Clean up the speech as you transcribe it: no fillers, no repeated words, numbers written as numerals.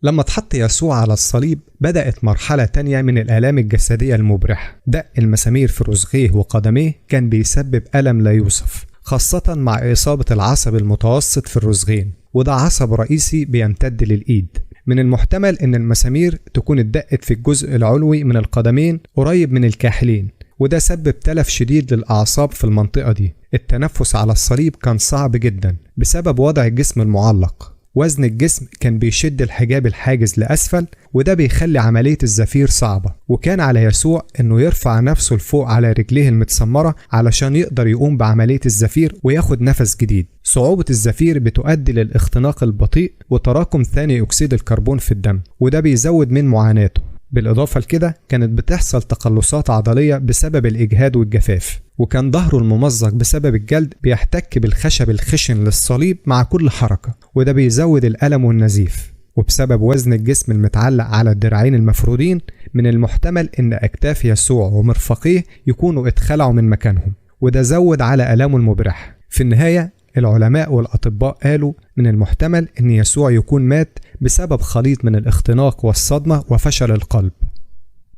لما اتحط يسوع على الصليب بدأت مرحلة تانية من الآلام الجسدية المبرحة. دق المسامير في رسغيه وقدميه كان بيسبب ألم لا يوصف، خاصة مع إصابة العصب المتوسط في الرسغين، وده عصب رئيسي بيمتد للإيد. من المحتمل إن المسامير تكون اتدقت في الجزء العلوي من القدمين قريب من الكاحلين، وده سبب تلف شديد للأعصاب في المنطقة دي. التنفس على الصليب كان صعب جدا بسبب وضع الجسم المعلق. وزن الجسم كان بيشد الحجاب الحاجز لأسفل، وده بيخلي عملية الزفير صعبة. وكان على يسوع إنه يرفع نفسه لفوق على رجليه المتسمرة علشان يقدر يقوم بعملية الزفير وياخد نفس جديد. صعوبة الزفير بتؤدي للاختناق البطيء وتراكم ثاني أكسيد الكربون في الدم، وده بيزود من معاناته. بالإضافة لكده كانت بتحصل تقلصات عضلية بسبب الإجهاد والجفاف، وكان ظهره الممزق بسبب الجلد بيحتك بالخشب الخشن للصليب مع كل حركة، وده بيزود الألم والنزيف. وبسبب وزن الجسم المتعلق على الدراعين المفرودين، من المحتمل إن أكتاف يسوع ومرفقيه يكونوا اتخلعوا من مكانهم، وده زود على ألامه المبرح. في النهاية العلماء والأطباء قالوا من المحتمل إن يسوع يكون مات بسبب خليط من الاختناق والصدمة وفشل القلب.